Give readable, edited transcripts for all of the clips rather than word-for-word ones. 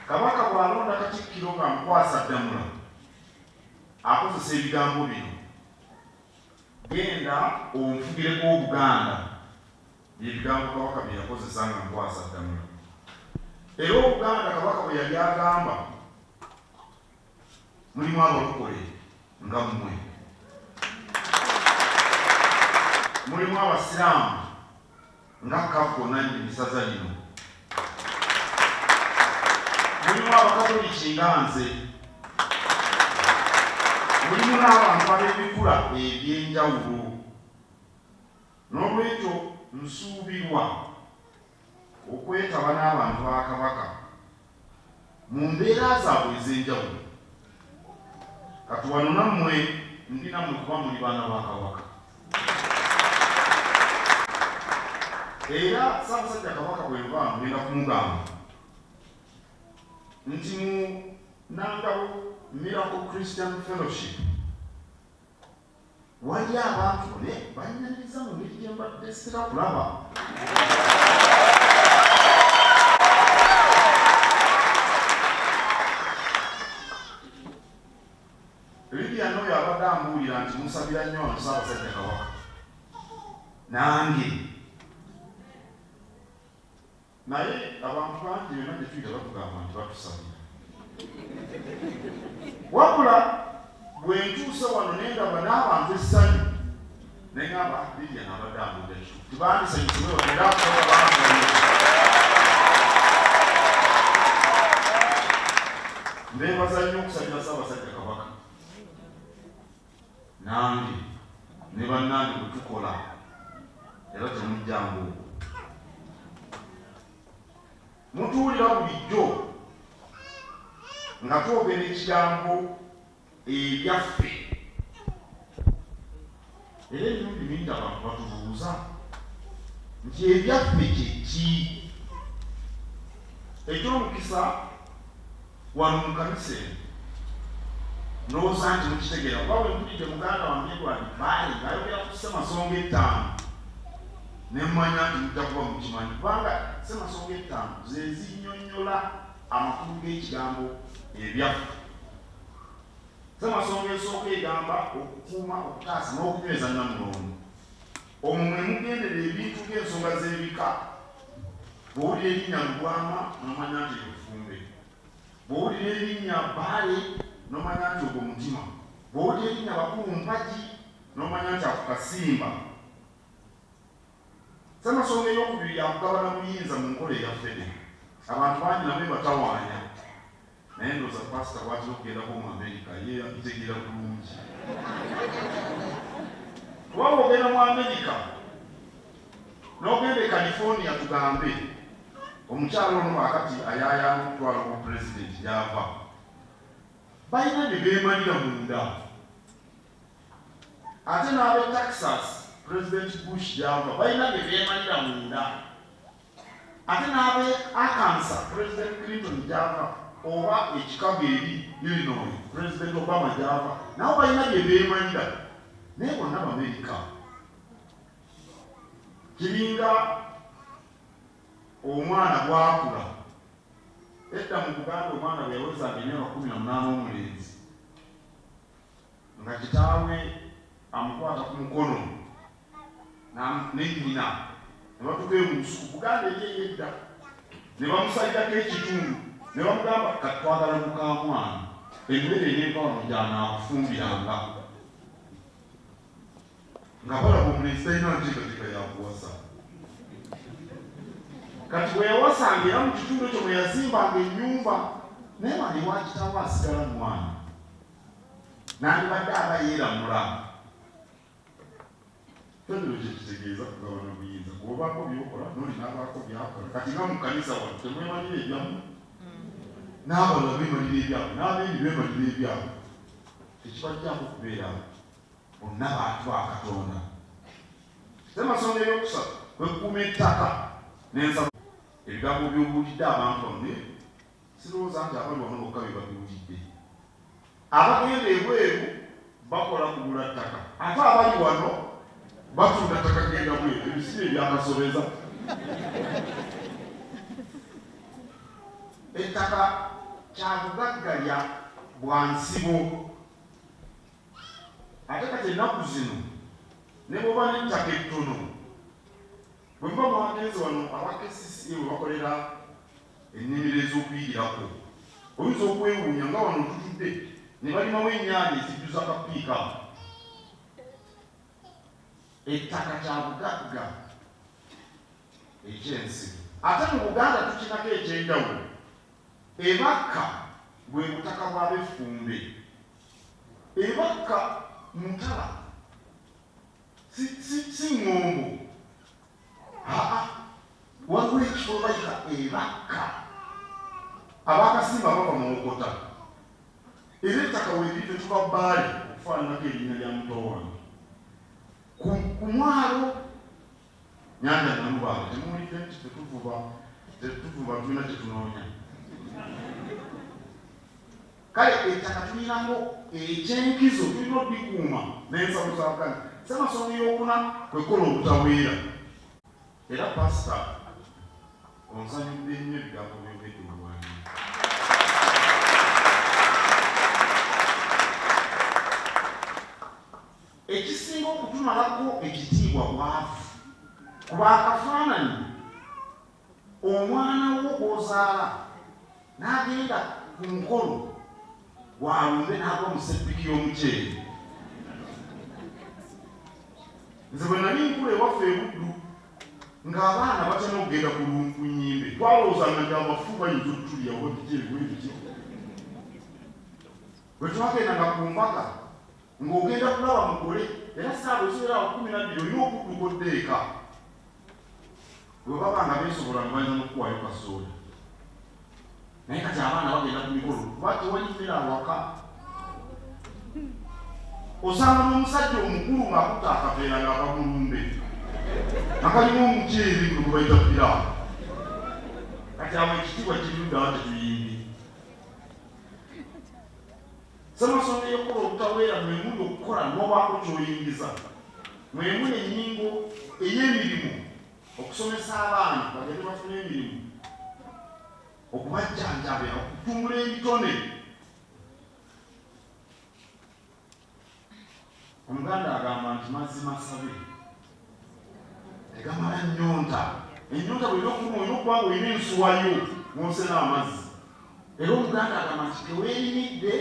Kabaka bw'alonda Katikkiro ng'amukwasa Ddamula, akozesa ebigambo bino, Genda onfugireko Obuganda, bye bigambo Kabaka bye yakozesa ng'amukwasa Ddamula. Era Obuganda Kabaka bwe yali agamba mulimu abalokole nga mmwe, mulimu Abasiraamu nga Kaggo nannyini ssaza lino, mulimu Abakatoliki nga nze, mulimu n'abantu ab'ebikula eby'enjawulo. N'olwekyo nsuubirwa okwetaba n'abantu ba Kabaka mu mbeera zaabwe ez'enjawulo. Kati wano nammwe ndi nammwe kuba muli baana ba Kabaka. Era Ssaabasajja Kabaka bwe nva wano ngenda kumugamba nti mu Nangabo Miracle Christian Fellowship waliyo abantu naye bannyaniriza mu ngeri gye mbadde sitera kulaba. Lydia n'oyo abadde ambuulira nti musabira nnyo wano Ssaabasajja Kabaka nange. Naye abantu bangi yonna gye tuyita batugamba nti batusabira. Wabula bwe ntuuse wano ne ndaba n'abantu essanyu ne ŋŋamba ah, Lilian abadde ambuulira kituufu tebandisanyuse bwe batyo era akusaba bangi. Mbeebaza nnyo okusabira Ssaabasajja Kabaka nange ne bannange bwe tukola era temujjanga okwo. Mutuwulira bulijjo nga twogera ekigambo ebyaffe era emirundi mingi abantu batubuuza nti ebyaffe kye ki? Eky'omukisa wano mu kanisa eno ndowooza nti mukitegeera kuba bwe mpulidde muganda wange Edward Bbaale ng'ayogera ku ssemasonga ettaano ne mmanya nti mujja kuba mukimanyi kubanga ssemasonga ettaano ze zinnyonnyola amakulu g'ekigambo ebyaffe. Ssemasonga esooka egamba okukuuma, okutaasa n'okunyweza Nnamulondo. Omwo mwe mugendera ebintu ng'ensonga z'ebika. Bw'owulira erinnya Lubwama n'omanya nti eryo ffumbe. Bw'owulira erinnya Bbaale n'omanya nti ogwo mutima. Bw'owulira erinnya Bakulu Mpagi n'omanya nti ako kasimba. Ssemasonga eyookubiri ya kugabana buyinza mu nkola eya Federo. Abantu bangi nabo ebatawaanya. Naye ndowooza Pasita bwatera okugendako mu Amerika ye abitegeera bulungi. Kuba bw'ogenda mu Amerika n'ogenda e California tugambe omukyala ono akati ayaayaana okutwala obwa pulezidenti gy'ava, balina bye beemalira munda. Ate n'ab'e Texas Pulezidenti Bush gy'ava balina bye beemalira munda. Ate n'ab'e Arkansas, Pulezidenti Clinton gy'ava, oba e Chicago eri, Illinois, Pulezidenti Obama gy'ava, nabo balina bye beemalira. Naye bonna Bamerika. Kiringa omwana bw'akula. Edda mu Buganda omwana bwe yawezanga emyaka 18 omulenzi, nga kitaawe amukwata ku mukono ne nnyina ne batuuka eyo mu lusuku Buganda eri ey'edda ne bamusalirako ekitundu ne bamugamba kati twagala mukaamwana emmere eneeva wano gy'anaakufumbiranga nga balaba omulenzi talina nteekateeka ya kuwasa kati bwe yawasanga era mu kitundu ekyo mwe yazimbanga ennyumba naye wano ewa kitaawe asigala mwana nandibadde aba yeeramula. Federo kye kitegeeza kugabana buyinza. Bw'obaako by'okola n'oli n'abaako by'akola. Kati nga mu kkanisa wano temwemalira ebyammwe? N'abalala beemalira ebyabwe, n'abeeri beemalira ebyabwe. Tekibaggyako kubeera bonna bantu ba Katonda. Ssemasonga ey'okusatu kwe kukuuma ettaka n'ensalo. Ebigambo by'obuulidde abantu bano naye Sirowooza nti abali wano bokka be babiwulidde. Abagenda ebweru bakola kugula ttaka ate abali wano batunda ttaka kugenda bweru. Ebyo si bye byakasobeza. Ettaka kya bugagga lya bwa nsibo. Ate kati ennaku zino ne bw'oba n'ettaka ettono, bwe muba mwagenze wano aba KCCA we bakolera ennimiro ez'okuyigirako, oyinza okwewuunya nga wano tutudde ne balimawo ennyaanya ezijjuza kapiika ako. Ettaka kya bugagga eky'ensibo. Ate mu Buganda tukinako eky'enjawulo. E Bakka bwe butaka bw'Abeffumbe. E Bakka mutala, si, si, si ŋŋombo. Aa, waliwo ekifo we bayita e Bakka. Ab'Akasimba bava Mawokota. Era ettaka weeriri ffe tuva Bbaale okufaananako erinnya lya muto wange. Ku, ku mwalo Nyanja Nalubaale, temuwulidde nti ffe tuvuba, tetuvuba tulina kye tunoonya. Kale ettaka tulinako eky'enkizo, tulina oddikuuma n'ensalo za Buganda. Ssemasonga ey'okuna kwe kukola obutaweera. Era Pasita onsanyudde nnyo ebigambo by'oyogedde olwaleero. Ekisinga okutumalako ekitiibwa bwavu. Kuba akafaananyi omwana wo gw'ozaala n'agenda ku mukolo gwa lumbe n'agwa mu sseppiki y'omuceere. Nze bwe nali nkula ewaffe e Buddu ng'abaana batya n'okugenda ku nnyimbe. Twalowoozanga nti abafu bayinza okutulya oba biki ebigwe bityo. Bwe twagendanga ku mbaga ng'ogenda kulaba mugole era ssaawa eziwera awo 12 olina okudduka odde eka. Bwe baba nga beesobola nga bayinza n'okukuwaayo ka sooda. Naye kati abaana bagenda ku mikolo kuba tewali mmere awaka. Osanga n'omusajja omukulu ng'akutte akaveera ng'ava mu lumbe nga kalimu omuceere guno gwe bayita piraawo. Kati awo ekitiibwa kiri ludda wa tetuyimbye. Ssemasonga ey'okukola obutaweera mwe muli okukola n'obaako ky'oyingiza. Mwe muli ennyingo ey'emirimu, okusomesa abaana bagende bafune emirimu, okubajjanjaba, okutumbula ebitone. Omuganda agamba nti mazzi masabe tegamala nnyonta. Ennyonta bw'erina okuluma olina okuba ng'olina ensuwa yo mw'osena amazzi. Era Omuganda agamba nti keweerimidde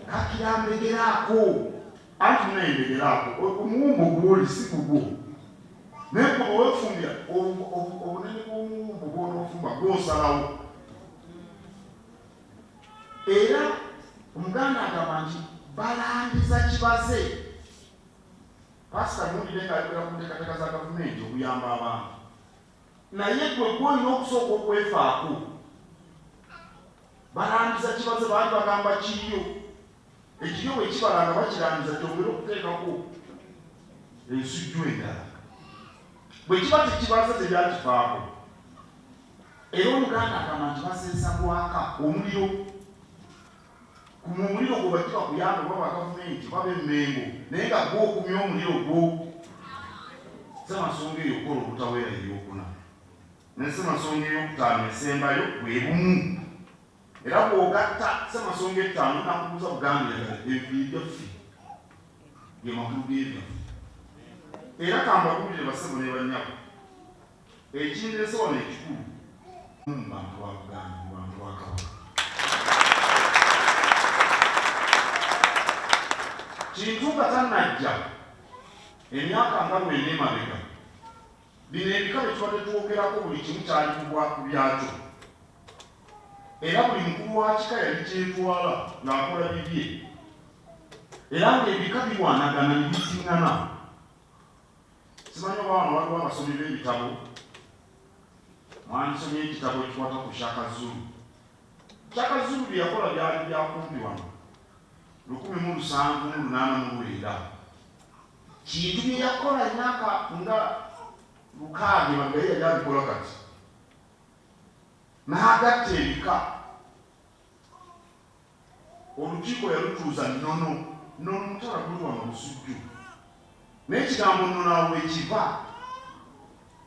kakira mbegeraako. Anti munaye mbegeraako omuwumbo gw'oli si gugwo naye gwe bwe weefumbira obunene bw'omuwumbo gw'onoofumba gw'osalawo. Era Omuganda agamba nti balandiza kibaze. Paasita muwulire ng'ayogera ku nteekateeka za gavumenti okuyamba abantu. Naye ggwe gw'olina okusooka okwefaako. Balandiza kibaze baali bagamba kiryo. Ekiryo bwe kibala nga bakirandiza kyongere okuteekako ensujju endala. Bwe kiba tekibaze tebyakifaako. Era Omuganda agamba nti baseesa gwaka omuliro. Kuma omuliro gwo bajje bakuyambe oba ba gavumenti oba b'e Mmengo naye nga ggwe okumye omuliro gwo. Ssemasonga eyo okukola obutaweera ye yookuna. Ne ssemasonga eyookutaano esembayo bwe bumu. Era bw'ogatta ssemasonga ettaano nakubuuza Buganda eyagala ebyo byaffe ge makulu g'ebyaffe. Era kambabuulire bassebo ne bannyabo. Ekindeese wano ekikulu mu bantu ba Buganda, mu bantu ba Kabaka. Kintu nga tannajja emyaka nga lwenda emabega, bino ebika bye tubadde twogerako buli kimu kyali ku bwa ku byakyo. Era buli mukulu wa kika yali kyetwala ng'akola bibye. Era ng'ebika birwanagana ne bittiŋŋana. Simanyi oba wano waliwo abasomi b'ebitabo, mwandisomye ekitabo ekikwata ku Shaka Zulu. Shaka Zulu bye yakola byali bya kumpi wano 1789. Kintu bye yakola emyaka nga 600 emabega ye yali abikola kati. N'agatta ebika. Olukiiko yalutuuza Nnono. Nnono mutala guli wano Busujju. Naye ekigambo Nnono awo we kiva.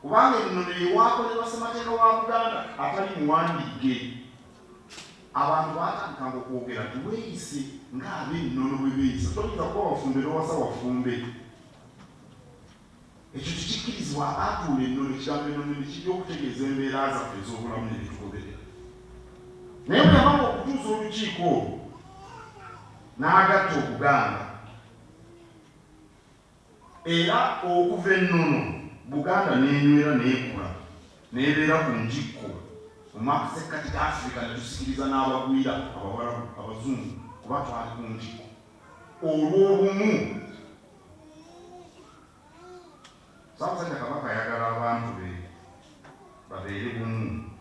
Kubanga ennono yewakolerwa ssemateeka wa Buganda atali muwandiike. Abantu baatandikanga okwogera nti weeyise ng'ab'ennono bwe beeyisa. Toyinza kuba wafumbe n'owasa wafumbe. Ekyo tekikkirizibwa. Abaatuula ennono, ekigambo ennono ne kijja okutegeeza embeera zaffe ez'obulamu ne bitugoberera. Naye bwe yamala okutuuza olukiiko olwo n'agatta Obuganda. Era okuva e Nnono, Buganda n'enywera n'ekula n'ebeera ku ntikko mu masekkati ga Afrika ne tusikiriza n'abagwira Abawarabu, Abazungu kuba twali ku ntikko olw'obumu. Ssaabasajja Kabaka ayagala abantu be babeere bumu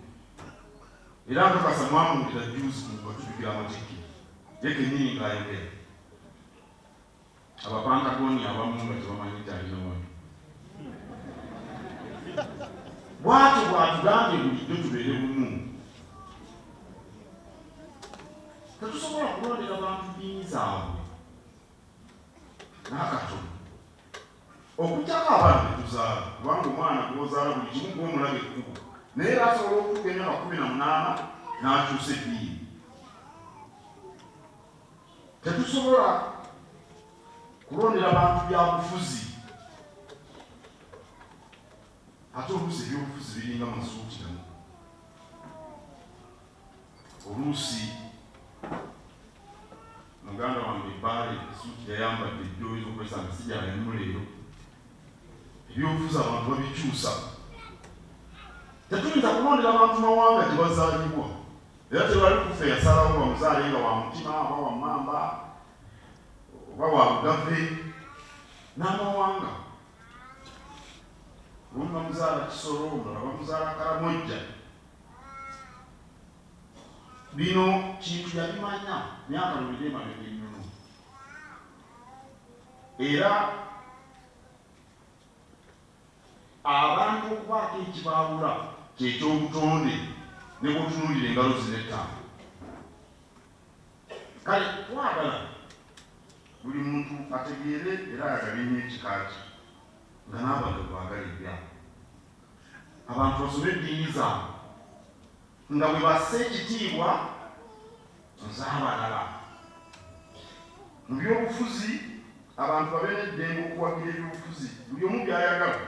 era nkakasa mwamuwulira jjuuzi ku nga tujjukira Amatikkira ye kennyini ng'ayogera. Abapantagoni abamu nga tebamanyi nti alina wano. Bw'atyo bw'atugambye bulijjo tubeere bumu. Tetusobola kulondera bantu ddiini zaabwe n'akatono. Okuggyako abaana be tuzaala, kubanga omwana gw'ozaala buli kimu gw'omulaga ekkubo, naye era asobola okutuuka emyaka 18 n'akyusa eddiini. Tetusobola kulondera bantu byabufuzi ate oluusi ebyobufuzi biringa masuuti gano. Oluusi muganda wange Bbaale esuuti yayambadde ejjo oyinza okwesanga si gy'alimu leero. Ebyobufuzi abantu babikyusa. Tetuyinza kulondera bantu mawanga gye bazaalibwa. Era tewali ku ffe yasalawo bamuzaale nga wa mutima oba wa mmamba oba wa lugave n'amawanga. Omu bamuzaala Kisolo, omulala bamuzaala Karamojja. Bino Kintu yabimanya myaka lubiri emabega ennono era Abantu okubaako ekibaawula kye ky'obutonde ne bw'otunuulira engalo zino ettaano. Kale twagala buli muntu ategeere era ayagale nnyo ekika kye nga n'abantu bwe baagala ebyabwe. Abantu basome eddiini zaabwe nga bwe bassa ekitiibwa mu z'abalala. Mu by'obufuzi, abantu babe n'eddembe okuwagira ebyobufuzi buli omu by'ayagala,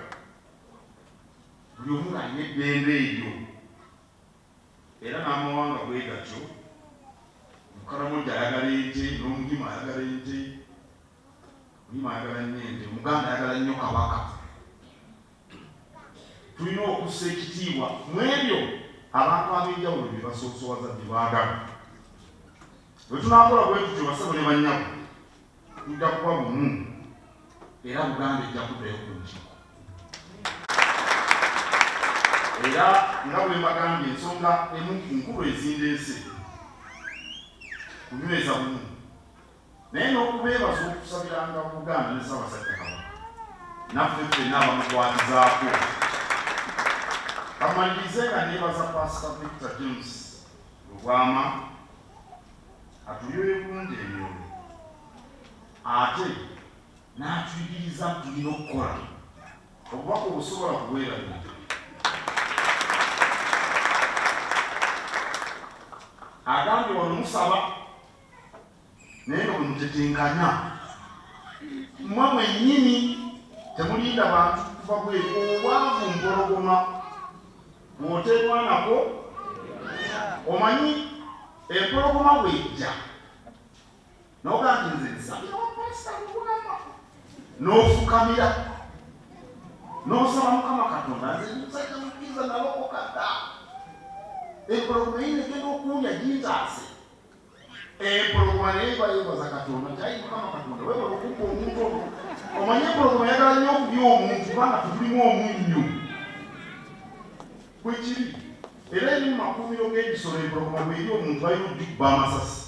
buli omu ng'alina eddembe eryo era n'amawanga bwe gatyo. Omukaramoja ayagala ente n'Omuhima ayagala ente, Omuhima ayagala nnyo ente, Omuganda ayagala nnyo Kabaka. Tulina okussa ekitiibwa mu ebyo abantu ab'enjawulo bye basoosowaza, bye baagala. Bwe tunaakola bwe tutyo bassebo ne bannyabo, tujja kuba bumu era Buganda ejja kuddayo ku ntikko. Era nga bwe mbagambye ensonga emu ku nkulu ezindeese kunyweza bumu naye n'okubeebaza okusabiranga Buganda ne Ssaabasajja Kabaka naffe ffenna abamukwatizaako. Kamalirize nga neebaza Paasita Victor James Lubwama atulyoye bulungi emyoyo ate n'atuyigiriza nti tulina okukola. Obubaka obusobola kubwerabira. Agambye wano musaba naye nga bwe mutetenkanya mmwe mwennyini temulinda bantu kuva bweru. Obwavu mpologoma bw'oteerwanako omanyi empologoma bw'ejja n'ogaa nti nze nsabira wa pasita Lubwama n'ofukamira n'osaba Mukama Katonda nze ndi musajja mukkiriza nalokoka dda empologoma eyina egenda okundya gintaase. Empologoma naye eba yeebaza Katonda nti ayi Mukama Katonda weebale okumpa omuntu ono. Omanyi empologoma eyagala nnyo okulya omuntu kubanga tegulimu omunnyo. Bwe kiri era eri mu makuumiro g'ebisolo empologoma bw'erya omuntu balina okugikuba amasasi.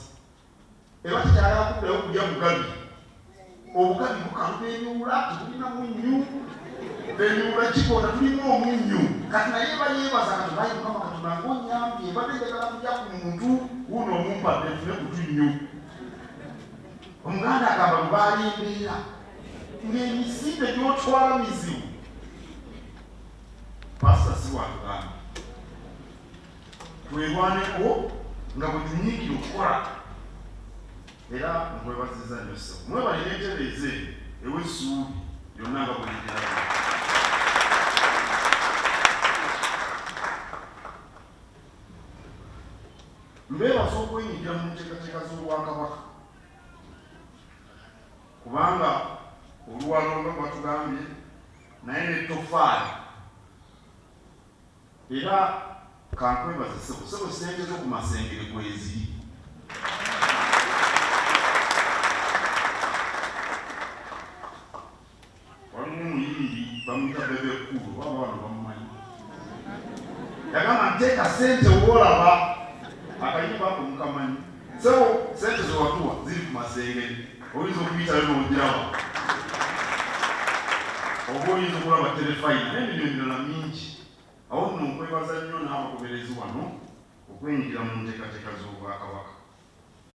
Eba tekyayagala kuddayo kulya bugabi. Obugabi bukaluba emiwula tebulina munnyu. Emiwula gikonda tulimu omunnyu. Kati naye eba yeebaza Katonda ayi Mukama Katonda ng'onyambye mbadde njagala kulya ku muntu wuuno omumpadde nfune ku tunnyu. Omuganda agamba lubaale embeera ng'emisinde gy'otwala mizibu. Pasita si bwatugambye twerwaneko nga bwe tunyiikira okukola. Era nkwebazizza nnyo ssebo, mwebale n'entereeza eno ewa essuubi lyonna nga bwe ligirabye. Mbeebaza okwenyigira mu nteekateeka z'Obwakabaka kubanga oluwalo nga bwatugambye naye n'ettofaali. Era kankwebaze ssebo, ssebo ssente zo ku Masengere kweziri. Waliwo omuyimbi bamuyita Bebe Cool, oba wano bamumanyi, yagamba nteeka ssente woolaba akayimba ako mukamanyi. Ssebo ssente zewatuwa ziri ku Masengere, oyinza okuyitayo n'ogiraba oba oyinza okulaba terefayina n'emirimu emirala mingi. Awo nno nkwebaza nnyo n'abagoberezi wano okwenyigira mu nteekateeka z'Obwakabaka.